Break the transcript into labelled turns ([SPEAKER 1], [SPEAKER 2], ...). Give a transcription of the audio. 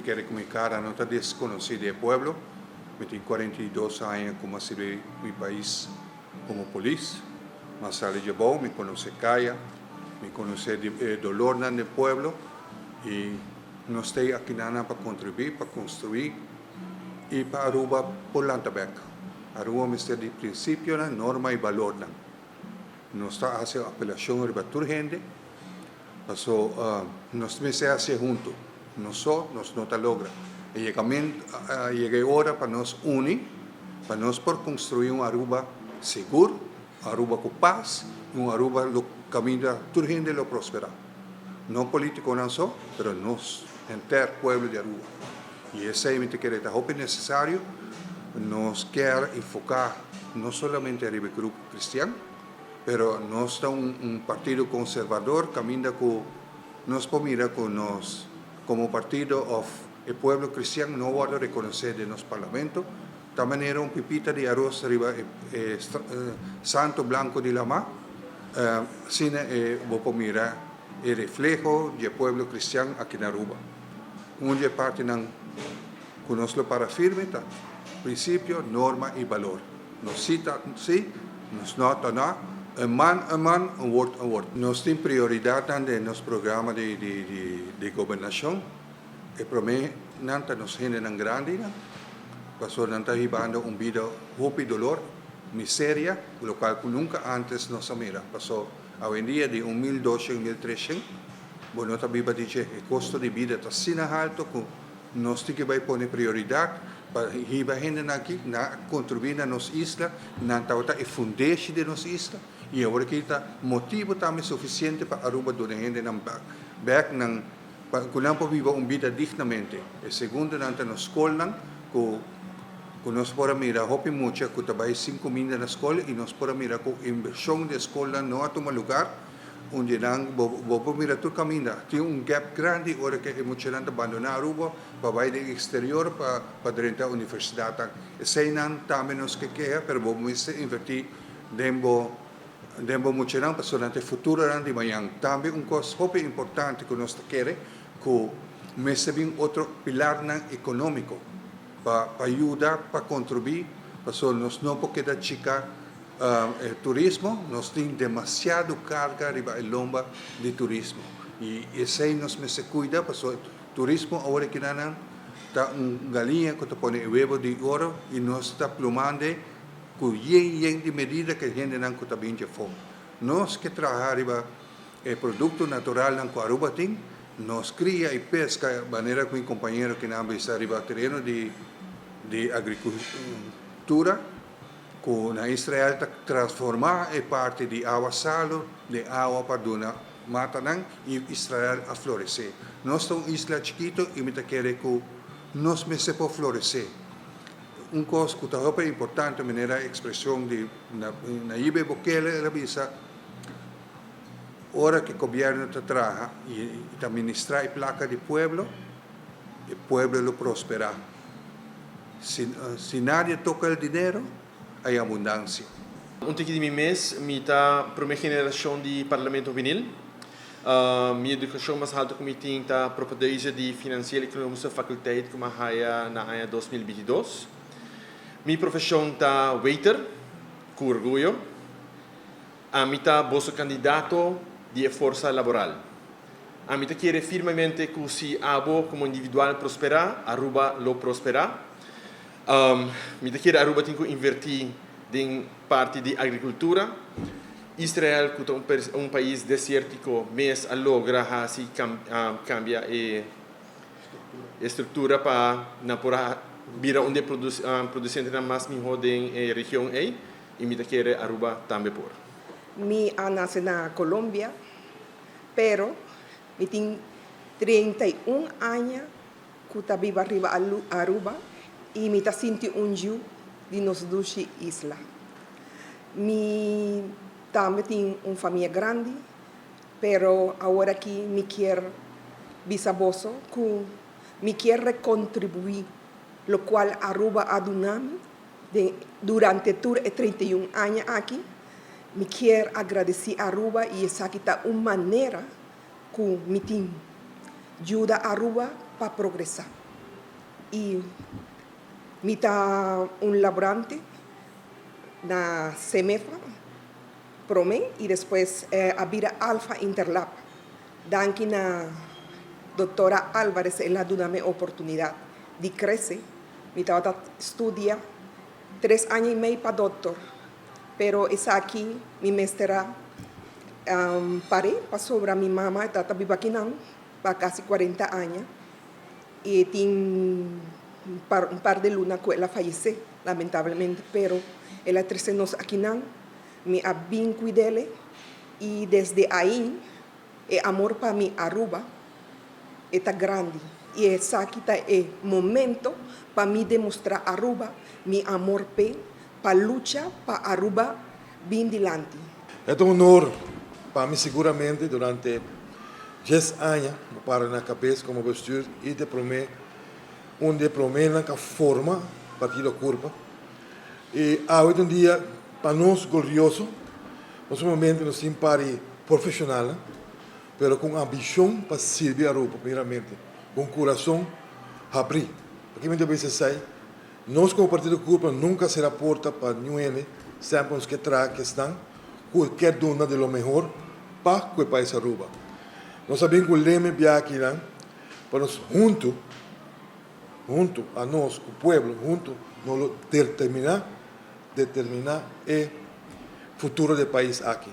[SPEAKER 1] kere ku mi kara no ta deskonosí di e pueblo. Mi tin 42 aña ku mi a sirbi mi pais komo polis. Mi a sali dje bou, mi konosé kaya, mi konosé e dolornan den pueblo i nos ta akinanan pa kontribuí, pa konstruí i pa Aruba por lanta bèk. Aruba mester di prinsipionan, norma i balornan. Nos ta hasi apelashon riba tur hende, paso nos mester hasié huntu. Nos so nos no ta logra. E yega a yega e ora pa nos uni, pa nos por konstruí un Aruba sigur, Aruba ku pas, i un Aruba lo kaminda tur hende lo prosperá. No polítikonan so, pero nos henter pueblo di Aruba. I esei mi ta kere ta hopi nesesario. Nos kier enfoká no solamente riba e grupo kristian, pero nos ta un partido konservador kaminda ku nos por mira ku nos komo partido òf e pueblo kristian no wòrdu rekonosé den nos parlamento. Ta manera un pipita di aros riba e santo blanko di lamá, asina e bo por mira e refleho di e pueblo kristian aki na Aruba. Un di e partinan ku nos lo para firme ta prinsipio, norma i balor. Nos sí ta sí, nos no ta no, un man un man, un word un word. Nos tin prioridatnan den nos programa di gobernashon. E promé nan ta nos hendenan grandinan, pasobra nan ta hibando un bida hopi dolor, miseria, lokual ku nunka ántes nos a mira. Pasobra awendia di un 1200, 1300, bo no ta biba di dje. E kosto di bida ta asina haltu ku nos tin ke bai pone prioridat pa hiba hendenan aki na kontribuí na nos isla. Nan tabata e fundeshi di nos isla i awor aki ta motibu tambe sufisiente pa Aruba duna hendenan bèk nan pa ku nan por biba un bida dignamente. E segundonan ta nos skolnan ku nos por a mira hopi mucha ku ta bai sin kuminda na skol i nos por a mira ku invershon di e skolnan no a tuma lugar. Un di nan bo por mira tur kaminda tin un gap grandi ora ku e muchanan ta bandoná Aruba pa bai den eksterior pa drenta universidatnan. Eseinan tambe nos ke keha pero bo mester invertí den bo muchanan pasobra nan ta e futuronan di mañan. Tambe un kos hopi importante ku nos ta kere ku mester bin otro pilarnan ekonómiko pa yuda pa kontribuí pasobra nos no por keda chika e turismo. Nos tin demasiado karga riba e lomba di turismo i esei nos mester kuida pasobra turismo awor aki nan ta un galiña ku ta pone e webo di oro i nos ta plumando ku yen yen di medida ku e hendenan ku ta bin dje afó. Nos ke traha riba e produkto naturalnan ku Aruba tin, nos kria i peska manera ku mi kompañero kinan a bisa riba tereno di agrikultura ku na Israel ta transformá e parti di awa salu den awa pa duna matanan i Israel a floresé. Nos ta un isla chikitu i mi ta kere ku nos mester por floresé. Un kos ku ta hopi importante manera ekspreshon di Nayib Bukele, el a bisa ora ku e gobièrnu ta traha i ta administrá e plaka di pueblo, e pueblo lo prosperá. Si nadie toka el dinero, hay abundansia.
[SPEAKER 2] Un tiki di mi mes, mi ta promé generashon di Parlamento Hubenil. Mi edukashon mas haltu ku mi tin ta propedeuse di Financieel Economische Faculteit ku mi a haya na aña 2022. Mi profeshon ta waiter, ku orguyo. Ami ta boso kandidato di e forsa laboral. Ami ta kere firmemente ku si abo komo individual prosperá, Aruba lo prosperá. Mi ta kere Aruba tin ku invertí den parti di agrikultura. Israel ku ta un pais desértiko mes a logra hasi kambia e struktura pa nan por a bira un di e produsentenan mas mihó den e region ei i mi ta kere Aruba tambe por.
[SPEAKER 3] Mi a nase na Colombia, pero mi tin 31 aña ku ta biba riba Aruba i mi ta sinti un yu di nos dushi isla. Mi tambe tin un famia grandi, pero awor aki mi kier bisa boso ku mi kier rekontribuí lokual Aruba a duna mi durante tur e 31 aña aki. Mi kier agradesí Aruba i esaki ta un manera ku mi tin yuda Aruba pa progresá. Y mi ta un laborante na CEMEFA, prome, y despues a bira Alfa Interlab. Danki na doctora Alvarez, el a duna mi oportunidad di crece. Mi tabata studia 3 aña y mei pa doctor, pero esaki mi mester a para pasobra mi mama ta biba akinan pa casi 40 aña y tin un par di luna cu el a fayece, lamentablemente, pero el a trece nos akinan, mi a bin cuid'e y desde ey e amor pa mi Aruba ta grandi y esaki ta e momento pa mi demostra Aruba mi amor p'e, pa lucha pa Aruba bin dilanti.
[SPEAKER 4] Ta un honor pa mi siguramente durante 10 aña para na cabes como bestuur y di prome un di prome cu forma partido Curpa. Y awe un dia pa nos glorioso, no solamente nos tin pari profesional, pero cu ambicion pa sirbi Aruba, primeramente, cu curason habri. Pakico mi ta bisa, nos como partido Curpa nunca a cera porta pa ningun, semper nos kier trece esnan cu kier duna di lo mihor pa e pais Aruba. Nos sa cu lema aki, pa nos hunto, hunto, a nos, e pueblo, hunto, nos determina e futuro di e pais aki.